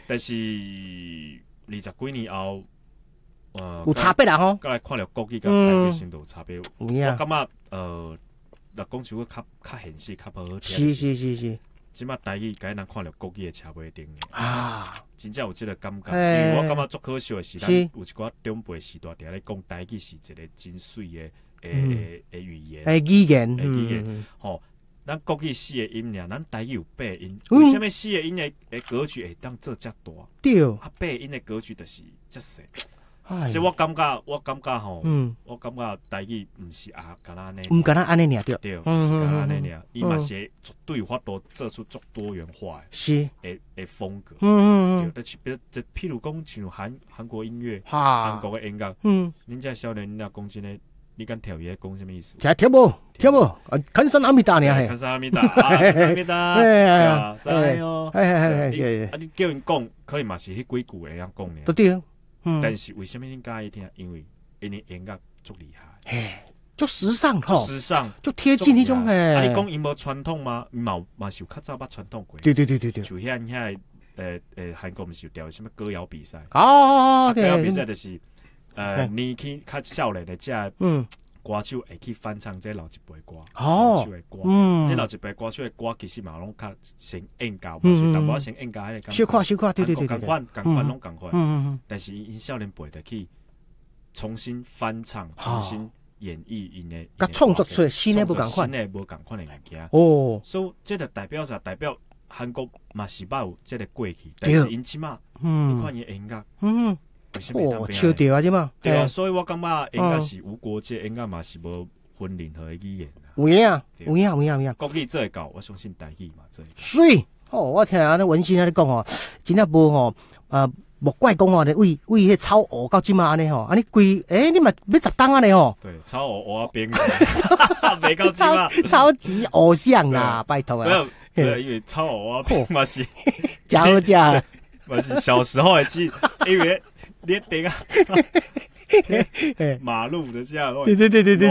但是20几年后，有差别啦吼。阁来看著国语佮台语程度有差别。我感觉若讲像较较现实，较无好听。这马台语共人看著国语的车尾灯啊，真正有这个感觉。因为我感觉足可惜的是，咱有一寡长辈时代定咧讲台语是一个真媠的语言。语言，语言。吼，咱国语四个音尔，咱台语有八个音。为啥物四个音的格局会当做遮大？啊，八个音的格局就是遮细。所以我感觉吼，我感觉台语毋是啊，干焦按呢，毋干焦按呢尔对，对，毋是干焦按呢尔，伊嘛是绝对有法度做出足多元化的风格。对，但是比就譬如讲像韩国音乐，韩国的音乐，恁遮少年囡仔讲真的，你敢听伊咧讲啥物意思？听无？听无？啊，감사합니다尔嘿。 감사합니다，감사합니다，对啊，사랑해요。啊，你叫𪜶讲，可能嘛是彼几句会晓讲尔。对。但是为啥物恁佮意听？因为𪜶的音乐足厉害，嘿，足时尚吼，时尚，足贴近彼种嘿。啊，你讲𪜶无传统吗？嘛是有较早捌传统过。就遐韩国毋是有调啥物歌谣比赛？哦，歌谣比赛就是年轻较少年的这歌手会去翻唱这老一辈歌，歌手的歌。这老一辈歌手的歌其实嘛拢较先演教，嘛是淡薄仔先演教彼个感觉。小可小可，对对对对。仝款仝款拢仝款。但是𪜶少年辈就去重新翻唱、重新演绎𪜶的，佮创作出来新的无仝款，新的无仝款的物件。哦。所以这就代表啥？代表韩国嘛是捌有这个过去，但是𪜶这马，你看𪜶的音乐，哦，笑著啊，这马。对啊，所以我感觉音乐是无国界，音乐嘛是无分任何的语言。有影，有影，有影，有影。国语做会到，我相信台语嘛做会到。媠，哦，我听按呢文心按呢讲吼，真正无吼，莫怪讲吼，为为彼草芋到这马按呢吼，按呢规，你嘛欲十冬按呢吼。对，草芋芋仔冰，袂到这马。超级偶像啦，拜托啊。对，因为草芋仔冰嘛是，诚好食。嘛是小时候的记，因为你顶啊，马路的这样，路的路的，芋仔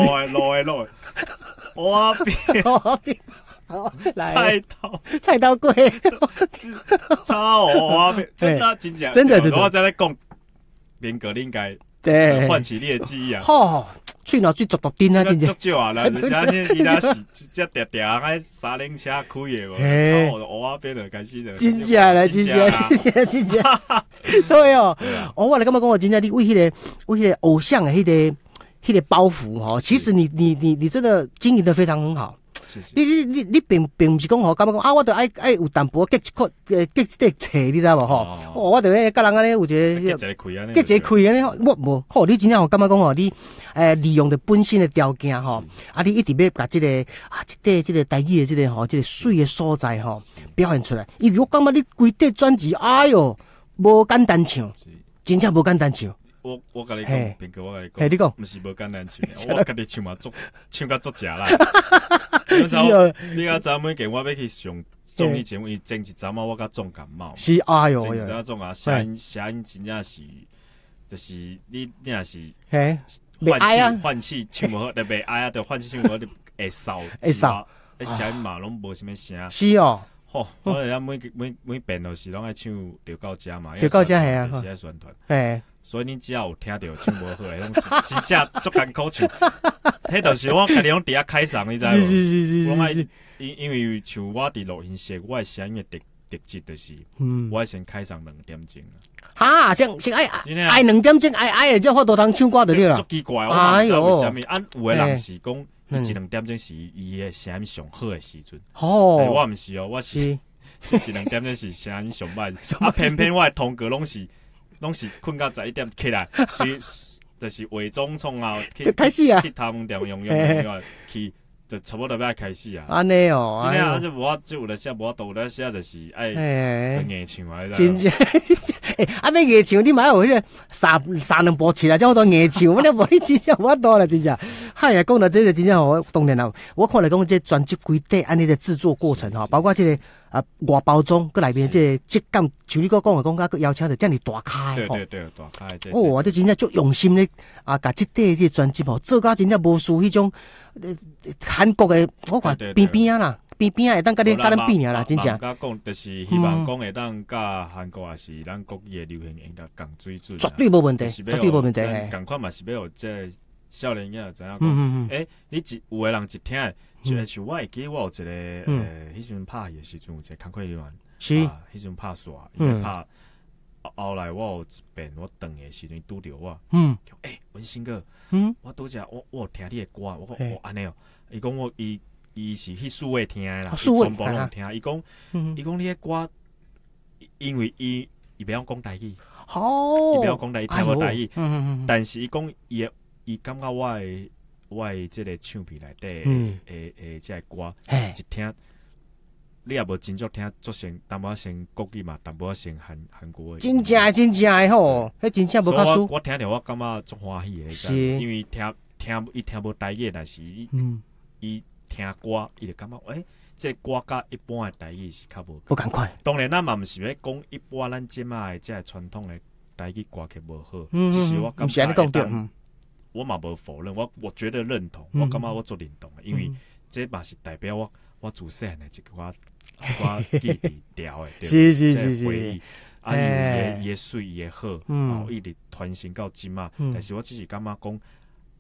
冰，芋仔冰，好，来，菜刀，菜刀粿，草芋仔冰，真的真正，真的真的，我在咧讲，明哥你应该唤起你的记忆啊。吼，喙脑水足足甜啊，真正。足少啊，人家伊若是这定定喺三轮车开的无，草芋仔冰就开始就。真正咧，真正，真正，真正。所以哦，我來感覺講，我真正你為彼個偶像的彼個包袱吼，其實你真的經營得非常很好。你並毋是講吼，感覺講啊，我著愛有淡薄結一塊，結一個冊，你知無吼？哦，我著咧佮人按呢有一個結一個開按呢，結一個開按呢，我無吼，你真正吼感覺講吼，你利用著本身的條件吼，啊，你一直欲共這个啊，這塊這个台語的這个吼，這个媠的所在吼，表現出來。因為我感覺你規塊專輯，哎喲，無簡單唱，真正無簡單唱。我共你講，平哥，我共你講，你講，毋是無簡單唱，我家己唱嘛足，唱甲足食力。你敢知每件我欲去上綜藝節目，伊前一陣仔我閣重感冒。是，哎喲，前一陣仔重啊，聲音聲音真正是，就是你若是，袂愛啊，換氣唱無好，就袂愛啊，就換氣唱無好，就會嗽，會嗽，聲音嘛攏無啥物聲。是哦。吼，我遮每遍都是攏愛唱著到遮嘛，著到遮係啊，是愛宣傳。所以你只要有聽著唱無好的，攏是真正足艱苦唱。彼就是我家己攏佇遐開嗓，你知無？是是是是。我愛因為像我佇錄音室，我的聲音的特質就是，我愛先開嗓2點鐘。哈，先愛2點鐘，愛愛才有法度通唱歌就對啦。足奇怪，我毋知為啥物。啊，有的人是講，伊一兩點鐘是伊的聲音上好的時陣。哦。我毋是哦，我是一兩點鐘是聲音上歹。啊，偏偏我的通告攏是睏到11點起來，隨就是化妝創後去開始啊，去頭毛店用用用去，就差不多欲開始啊。按呢哦，真正啊，這無法，這有的時無法度，有的時就是愛硬唱啊。真正真正，欸，啊欲硬唱，你嘛愛有彼个三三兩步起來，才有法度硬唱。我咧無你真正無法度啦，真正。嗨呀，講到這个真正吼，當然啦，我看來講這專輯規塊按呢个製作過程吼，包括這个啊外包裝，閣內面這个質感，像你閣講的講，閣邀請著遮爾大咖的吼。對對對，大咖的。哦，這真正足用心咧啊，共這塊這个專輯吼做甲真正無輸彼種韓國的，我看邊邊仔啦，邊邊仔會當佮你佮咱比爾啦，真正。我講就是希望講會當佮韓國也是咱國語的流行音樂仝水準。絕對無問題，絕對無問題。仝款嘛是欲予這少年囝知影講，欸，你一有的人一聽，就像我會記我有一个，彼時陣拍戲的時陣有一个工課人員，是，彼時陣拍煞，伊拍，後來我有一遍我轉的時陣拄著我，欸，文心哥，我拄才我有聽你的歌，我講哦按呢哦，伊講我伊是去數位聽的啦，全部攏聽，伊講你的歌，因為伊袂曉講台語，伊袂曉講台語，聽無台語，但是伊講伊感覺我的這个唱片內底的這个歌，一聽，你也無真足聽，足像淡薄仔像國語嘛，淡薄仔像韓國的。真正真正的吼，彼真正無較輸。我聽著我感覺足歡喜的，因為聽伊聽無台語，但是伊聽歌，伊就感覺欸，這个歌佮一般的台語是較無無仝款。當然，咱嘛毋是欲講一般咱這馬的這个傳統的台語歌曲無好，只是我感覺會當。我嘛無否認，我絕對認同，我感覺我足認同的，因為這嘛是代表我自細漢的一寡記憶調的，是是是是，啊，伊的媠，伊的好，然後一直傳承到這馬。但是我只是感覺講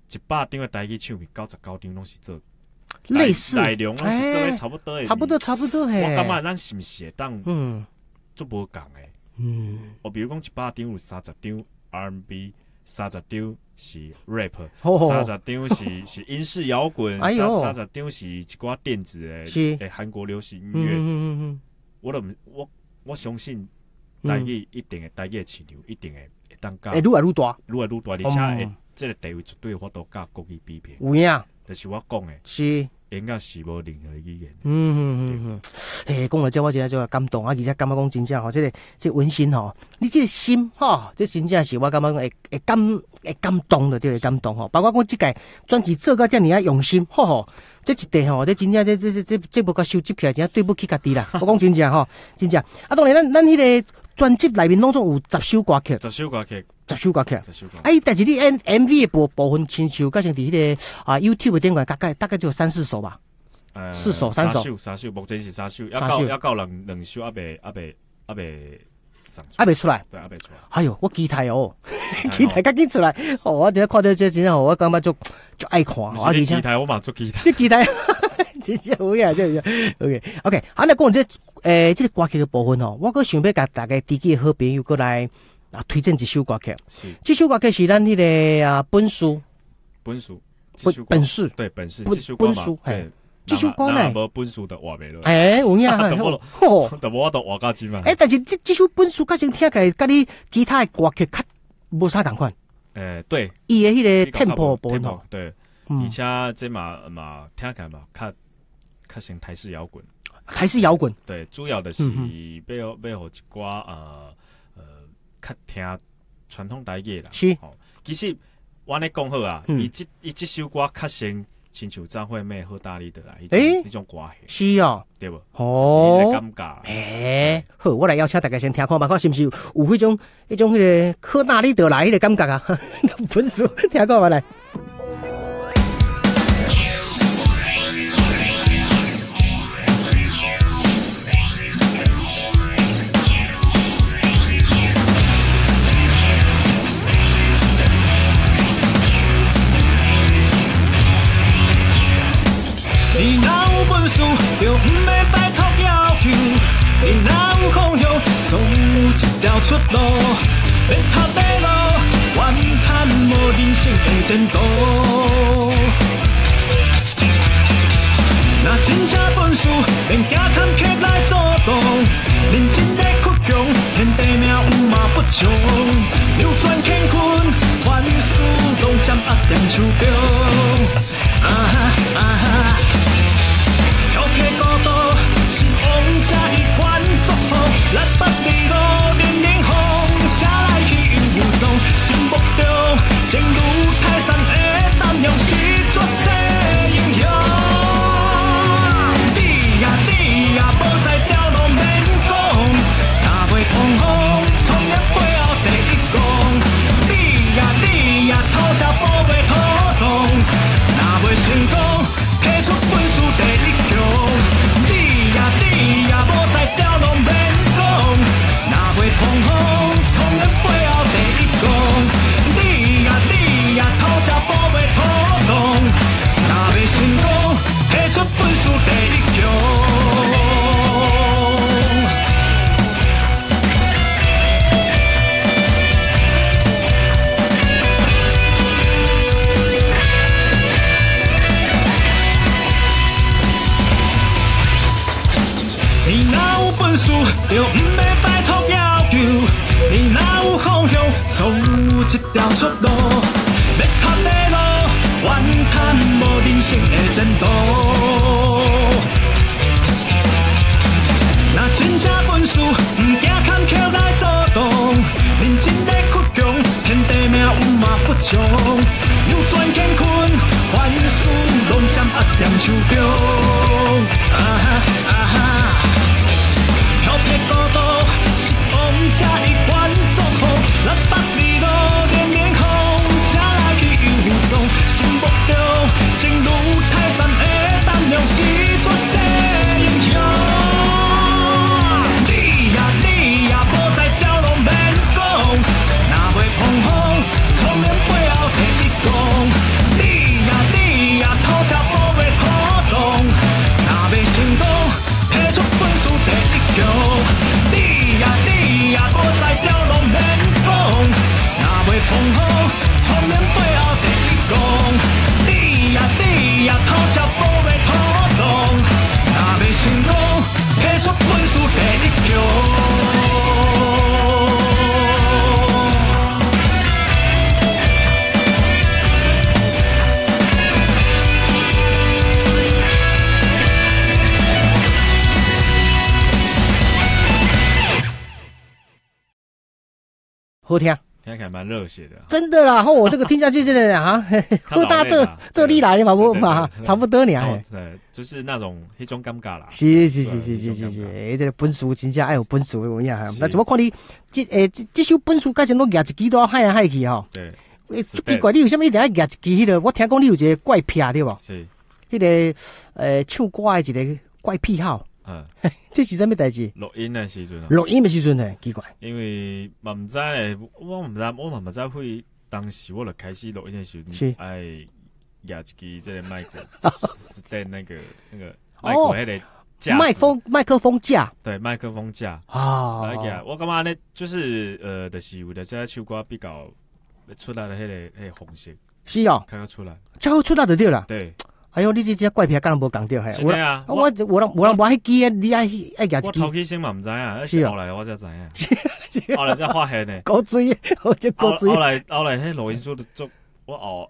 ，100張的台語唱片，99張攏是做類似內容，攏是做得差不多的，差不多差不多。我感覺咱是毋是會當足無仝的？我比如講，100張有30張 R&B。30張是 rap，30張是英式搖滾，30張是一寡電子的韓國流行音樂。我都毋我相信台語一定會台語的市場一定會當會愈來愈大，愈來愈大，而且會這个地位絕對有法度佮國語比拼。有影，就是我講的，是。應該是無任何語言。嘿，講到這我真正就感動啊！而且感覺講真正吼，這个這個溫馨吼，你這个心吼，這真正是我感覺講會感動的，對，會感動吼。包括講這屆專輯做到遮爾仔用心，吼吼，這一塊吼，這真正這無共收集起來，真正對不起家己啦。我講真正吼，真正。啊，當然咱彼个專輯內面攏總有十首歌曲，十首歌曲，十首歌曲，十首歌。哎，但是你 MV 的部分，親像佮像佇彼个啊 YouTube 頂懸，大概只有三四首吧。四首三首，三首，目前是三首，猶到兩首，猶未猶未出來，對，猶未出來。哎喲，我期待哦，期待較緊出來。哦，我今日看著這真正，我感覺足足愛看。啊，而且期待我嘛足期待。這期待，真正有影，這 OK OK。好，那講這這个歌曲的部分吼，我閣想欲共大家知己的好朋友閣來啊，推荐一首歌曲。是，这首歌曲是咱彼个啊本书。本书。本事。对，本事。本书。嘿。这首歌呢？无本事就活袂落。欸，有影啊！吼，就无法度活到这嘛。欸，但是这首本书较先听起来，佮你其他的歌曲较无啥仝款。欸，对。伊的彼个 tempo 无仝。对。而且这嘛嘛听起来嘛较较像台式摇滚。台式摇滚。对，主要就是欲予一寡较听传统台语啦。是。其实我按呢讲好啊，伊这首歌较像亲像张惠妹好大力的啦，彼种歌是哦，对无？哦，感觉。欸，好，我来邀请大家先听看觅，看是毋是有彼种彼个好大力的来彼个感觉啊？本事听看觅来。你若有本事，就毋免拜托要求。你若有方向，总有一条出路。免读迷路，怨叹无人生的前途。若真正本事，免惊坎坷来阻挡。认真咧倔强，天地命运嘛不长。扭转乾坤，凡事拢掌握踮手中。啊哈啊哈！飘飘孤独是王者一款祝福，来北二路连连风，谁来去犹有踪？心目中坚如泰山的胆量是绝世英雄。你呀你呀，无才调拢免讲，若袂碰风，创业背后第一功。你呀你呀，偷吃保卫土地，若袂成功，提出本事第一强。你呀你呀，无才调拢免讲，若袂碰风，创业背后第一功。你呀你呀，偷吃保卫土地，若袂成功，提出本事第一强。你若有本事，就毋免拜托要求。你若有方向，总有一条出路。欲读迷路，怨叹无人生的前途。若真正本事，毋惊坎坷来阻挡。认真咧倔强，天地命运嘛不长。扭转乾坤，凡事拢掌握踮手中。啊哈啊哈！飘飘孤独是王者一款祝福，来北二路连连风，谁来去犹有踪？心目中坚如泰山的胆量是绝世英雄。你呀你呀，无才调拢免讲，若袂碰风，聪明背后第一功。你呀你呀，偷吃保卫土地，若袂成功，提出本事第一强。你呀你呀，无才调拢免讲，若袂碰风，聪明背后第一功。你呀你呀，偷吃保卫土地，若袂成功，提出本事第一强。好听，听起来蛮热血的，真的啦！我这个听下去真的啊，喝大这里来的嘛，不嘛，差不多呢。对，就是那种彼种感觉啦。是是是是是是是，欸，这个本事真正爱有本事有影。那怎么看你这首本事，改成拢举一支都害来害去吼？对。欸，足奇怪，你为啥物一定爱举一支彼个？我听讲你有一个怪癖对无？是。彼个唱歌的一个怪癖好。嗯，这是啥物代志？录音的时阵啊。录音的时阵呢，奇怪。因为嘛毋知咧，我毋知，我嘛毋知会当时我就开始录音的时阵，爱举一支这个麦克，是在那个麦克彼个。麦克风架，对，麦克风架啊。我感觉按呢，就是就是为了這首歌比較出來的彼個方式。是哦，較較出來，較好出來就對啦。對。哎呦，你這隻怪癖敢若無仝著嘿？是啊，我有人無人無彼支的，你愛舉一支。我頭起先嘛毋知影，是後來我才知影。後來才發現的。古錐，我這古錐。後來，彼錄音師就做我後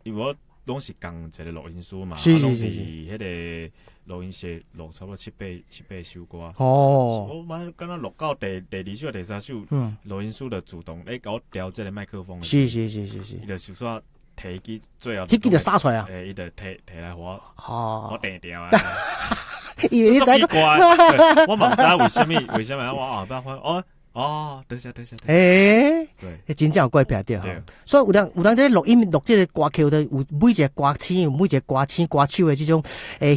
因為我攏是仝一個錄音師嘛，攏是彼個錄音室錄差不多七八首歌。哦。我嘛敢若錄到第二首、第三首，錄音師就主動咧共我調這個麥克風。伊就想說。提起最後，彼支就撒出來啊！欸，伊就提提來予我，我定掉啊！以為你知影，我嘛毋知為啥物，為啥物我後擺發哦哦，等下等下，欸，對，真正有怪癖對吼。所以有人有當咧錄音錄這個歌曲的，有每一個歌星，有每一個歌星歌手的這種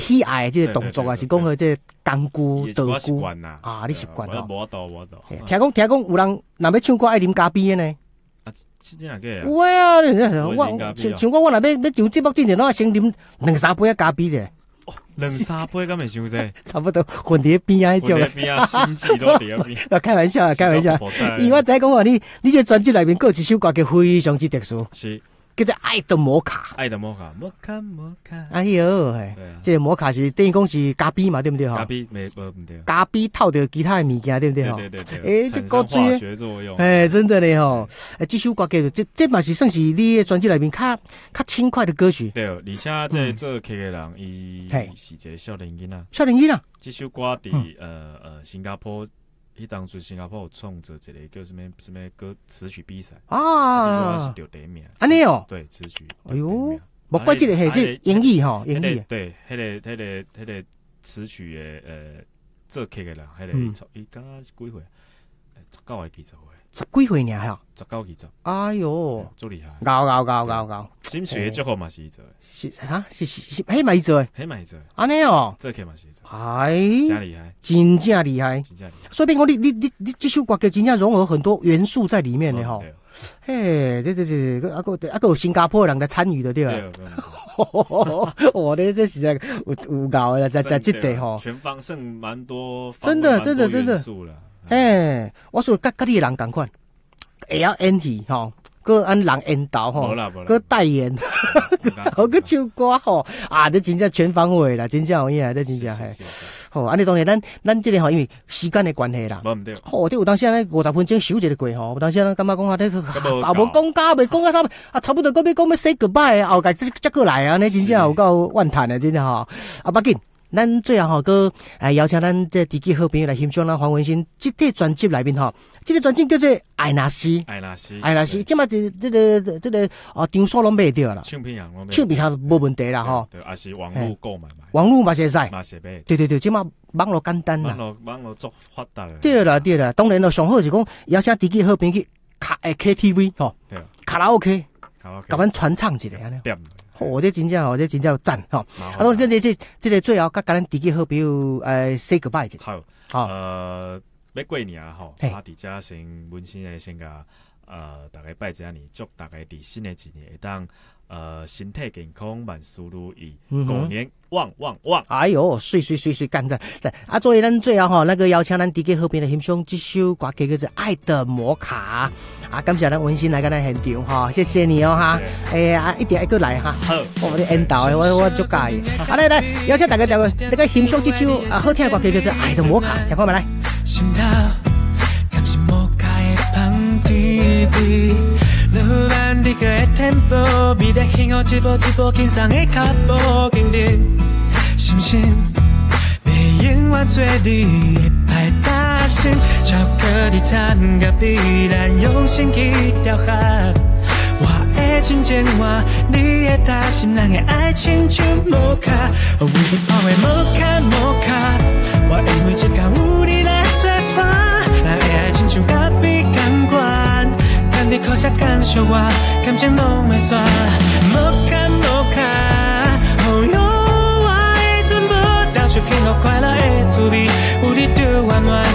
喜愛的這個動作啊，是講佢這個工具道具啊，你習慣哦。無法度無法度。聽講有人若欲唱歌愛啉咖啡的呢。啊，是真正假啊？有啊，我像我，我若欲欲上節目之前，攏愛先啉兩三杯仔咖啡咧。哦，兩三杯敢會傷濟？差不多，混佇邊仔彼種。邊仔，心悸都佇遐邊。啊，開玩笑啊，開玩笑。因為我知影講話，你這專輯內面閣有一首歌叫非常之特殊。是。叫做《愛的摩卡》。愛的摩卡，摩卡摩卡。哎喲，這個摩卡是等於講是咖啡嘛，對毋對？咖啡沒無毋對。咖啡透著其他的物件，對毋對？對對對。欸，這古錐。化學作用。欸，真的咧吼！欸，這首歌叫做這嘛是算是你的專輯內面較輕快的歌曲。對，而且這做曲的人，伊是一個少年囡仔。少年囡仔。這首歌佇新加坡。彼當初新加坡有創造一個叫啥物啥物歌詞曲比賽啊，這首歌是得第一名。按呢哦，對詞曲。哎喲，無怪這個係這英語吼，英語。對，彼個詞曲的作曲的人，彼個伊敢若是幾歲？19還是20歲？十幾歲爾吼？ 19、20。哎喲，足厲害！𠢕𠢕𠢕𠢕𠢕。心水的祝福嘛是伊做的。是啊，是是是，彼嘛伊做的。彼嘛伊做的。按呢哦，做曲嘛是伊做。哎，真厲害，真正厲害。真正厲害。所以變講你這首歌真正融合很多元素在裡面的吼。嘿，這啊閣有新加坡的人來參與的對吧？我的這實在有𠢕的啦，在這塊吼。全方算蠻多，真的真的真的。嘿，我說佮你的人仝款，會曉演戲吼，閣按人緣投吼，閣代言，閣唱歌吼，啊，這真正全方位啦，真正有影，這真正嘿。好，按呢當然咱這個吼，因為時間的關係啦。無毋對。吼，這有當時按呢50分鐘收一個過吼，有當時咱感覺講啊，這啊無講價，袂講啊啥，啊差不多閣欲講欲 say goodbye，後蓋才閣來啊，按呢真正有夠怨嘆的，真正吼。啊，無要緊。咱最後吼，閣邀請咱這知己好朋友來欣賞咱黃文新這塊專輯內面吼，這個專輯叫做《愛若是》。愛若是。愛若是，這馬這個哦，場所攏買會著啦。唱片行攏買。唱片行無問題啦吼。對，也是網路購買。網路嘛是會使。嘛是買。對對對，這馬網路簡單啦。網路足發達。對啦對啦，當然咯，上好是講邀請知己好朋友去KTV 吼，卡拉 OK，共阮傳唱一下按呢。哦，這真正吼，這真正讚吼！啊，當然這個最後，佮咱知己好朋友say goodbye 一下。好，好，欲過年啊吼，啊，佇遮先溫馨的先共大家拜一下年，祝大家佇新的一年會當身體健康，萬事如意，狗年旺旺旺！哎喲，媠媠媠媠，幹的！啊，所以咱最後吼，那個邀請咱知己好朋友欣賞這首歌曲叫做《愛的摩卡》啊，感謝咱文心來佮咱現場吼，謝謝你哦哈！哎啊，一定愛閣來哈！好，我咧緣投的，我足佮意。好來來，邀請大家來個欣賞這首啊好聽的歌曲叫做《愛的摩卡》，聽看覓來。心頭敢是摩卡的香甜味，浪漫的個 tempo，美麗幸福一步一步輕鬆的腳步，經歷心心，欲永遠做你的歹擔心，巧克力糖咖啡，咱用心去調和。我的真情換你的擔心，咱的愛親像摩卡，為你泡的摩卡摩卡，我的每一天有你來作伴，咱的愛親像咖啡仝款，甘你苦澀感受我，感情攏袂散。摩卡摩卡，哦喲，我的全部，交出幸福快樂的滋味，有你就圓滿。